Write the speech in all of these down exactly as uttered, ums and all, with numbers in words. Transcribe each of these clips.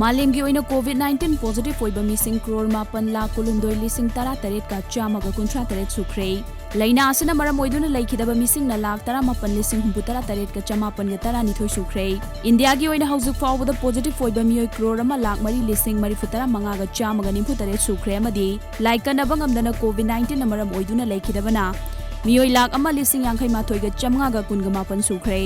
ꯃꯥꯂꯦꯝꯒꯤ ꯑꯣꯏꯅ COVID nineteen positive ꯑꯣꯏꯕ ꯃꯤꯁꯤꯡ ꯀ꯭ꯔꯣꯔ ꯃꯥꯄꯟ ꯂꯥꯈ ꯀꯨꯟꯍꯨꯝꯗꯣꯏ ꯂꯤꯁꯤꯡ ꯇꯔꯥ ꯇꯔꯦꯠꯀ ꯆꯥꯝꯃꯒ ꯀꯨꯟꯊ꯭ꯔꯥ ꯇꯔꯦꯠ ꯁꯨꯈ꯭ꯔꯦ꯫ ꯂꯥꯏꯅꯥ ꯑꯁꯤꯅ ꯃꯔꯝ ꯑꯣꯏꯗꯨꯅ ꯂꯩꯈꯤꯗꯕ ꯃꯤꯁꯤꯡꯅ ꯂꯥꯈ ꯇꯔꯥ ꯃꯥꯄꯟ ꯂꯤꯁꯤꯡ ꯍꯨꯝꯐꯨ ꯇꯔꯥ ꯇꯔꯦꯠꯀ ꯆꯃꯥꯄꯟꯒ ꯇꯔꯥꯅꯤꯊꯣꯏ ꯁꯨꯈ꯭ꯔꯦ꯫ ꯏꯟꯗꯤꯌꯥꯒꯤ ꯑꯣꯏꯅ ꯍꯧꯖꯤꯛ ꯐꯥꯎꯕꯗ positive ꯑꯣꯏꯕ ꯃꯤꯑꯣꯏ ꯀ꯭ꯔꯣꯔ ꯑꯃ ꯂꯥꯈ ꯃꯔꯤ ꯂꯤꯁꯤꯡ ꯃꯔꯤꯐꯨ ꯇꯔꯥ ꯃꯉꯥꯒ ꯆꯥꯝꯃꯒ ꯅꯤꯐꯨ ꯇꯔꯦꯠ ꯁꯨꯈ꯭ꯔꯦ ꯑꯃꯗꯤ ꯂꯥꯏꯀꯠꯅꯕ ꯉꯝꯗꯅ COVID nineteen ꯅ ꯃꯔꯝ ꯑꯣꯏꯗꯨꯅ ꯂꯩꯈꯤꯗꯕꯅ ꯃꯤꯑꯣꯏ ꯂꯥꯈ ꯑꯃ ꯂꯤꯁꯤꯡ ꯌꯥꯡꯈꯩ ꯃꯥꯊꯣꯏꯒ ꯆꯥꯝꯃꯉꯥꯒ ꯀꯨꯟꯒ ꯃꯥꯄꯟ ꯁꯨꯈ꯭ꯔꯦ꯫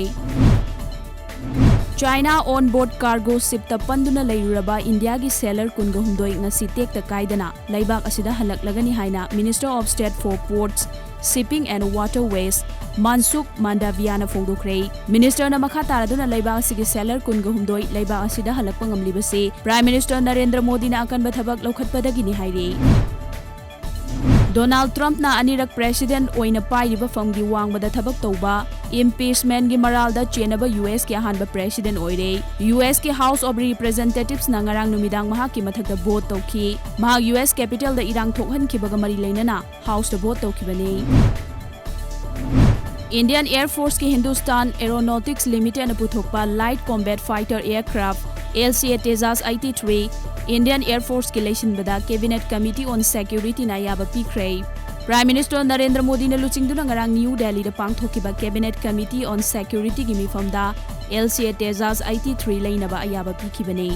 China on board cargo ship ꯇ ꯄꯟꯗꯨꯅ ꯂꯩꯔꯨꯔꯕ ꯏꯟꯗꯤꯌꯥꯒꯤ sailor ꯀꯨꯟꯒ ꯍꯨꯝꯗꯣꯏ ꯉꯁꯤ ꯇꯦꯛꯇ ꯀꯥꯏꯗꯅ ꯂꯩꯕꯥꯛ ꯑꯁꯤꯗ ꯍꯜꯂꯛꯂꯒꯅꯤ ꯍꯥꯏꯅ Minister of State for Ports, Shipping and Waterways Mansukh Mandaviya ꯅ ꯐꯣꯡꯗꯣꯛꯈ꯭ꯔꯦ꯫ Minister ꯅ ꯃꯈꯥ ꯇꯥꯔꯗꯨꯅ ꯂꯩꯕꯥꯛ ꯑꯁꯤꯒꯤ sailor ꯀꯨꯟꯒ ꯍꯨꯝꯗꯣꯏ ꯂꯩꯕꯥꯛ ꯑꯁꯤꯗ ꯍꯜꯂꯛꯄ ꯉꯝꯂꯤꯕꯁꯤ Prime Minister ꯅꯔꯦꯟꯗ꯭ꯔ ꯃꯣꯗꯤꯅ ꯑꯀꯟꯕ ꯊꯕꯛ ꯂꯧꯈꯠꯄꯗꯒꯤꯅꯤ ꯍꯥꯏꯔꯤ꯫ ꯗꯣꯅꯥꯜꯗ ꯇ꯭ꯔꯝꯞꯅ ꯑꯅꯤꯔꯛ president ꯑꯣꯏꯅ ꯄꯥꯏꯔꯤꯕ ꯐꯝꯒꯤ ꯋꯥꯡꯃꯗ ꯊꯕꯛ ꯇꯧꯕ impeachment ꯒꯤ ꯃꯔꯥꯜꯗ ꯆꯦꯟꯅꯕ US ꯀꯤ ꯑꯍꯥꯟꯕ president ꯑꯣꯏꯔꯦ꯫ US ꯀꯤ House of Representatives ꯅ ꯉꯔꯥꯡ ꯅꯨꯃꯤꯗꯥꯡ ꯃꯍꯥꯛꯀꯤ ꯃꯊꯛꯇ vote ꯇꯧꯈꯤ꯫ ꯃꯍꯥꯛ US Capitol ꯗ ꯏꯔꯥꯡ ꯊꯣꯛꯍꯟꯈꯤꯕꯒ ꯃꯔꯤ ꯂꯩꯅꯅ House ꯇ vote ꯇꯧꯈꯤꯕꯅꯤ꯫ Indian Air Force ꯀꯤ Hindustan Aeronautics Limited ꯅ ꯄꯨꯊꯣꯛꯄ Light Combat Fighter Aircraft, L C A Tejas eighty three, Indian Air Force ꯀꯤ ꯂꯩꯁꯤꯟꯕꯗ Cabinet Committee on Security ꯅ ꯑꯌꯥꯕ ꯄꯤꯈ꯭ꯔꯦ꯫ Prime Minister ꯅꯔꯦꯟꯗ꯭ꯔ ꯃꯣꯗꯤꯅ ꯂꯨꯆꯤꯡꯗꯨꯅ ꯉꯔꯥꯡ ꯅ꯭ꯌꯨ ꯗꯦꯜꯂꯤꯗ ꯄꯥꯡꯊꯣꯛꯈꯤꯕ Cabinet Committee on Security ꯒꯤ ꯃꯤꯐꯝꯗ L C A Tejas eighty three ꯂꯩꯅꯕ ꯑꯌꯥꯕ ꯄꯤꯈꯤꯕꯅꯤ꯫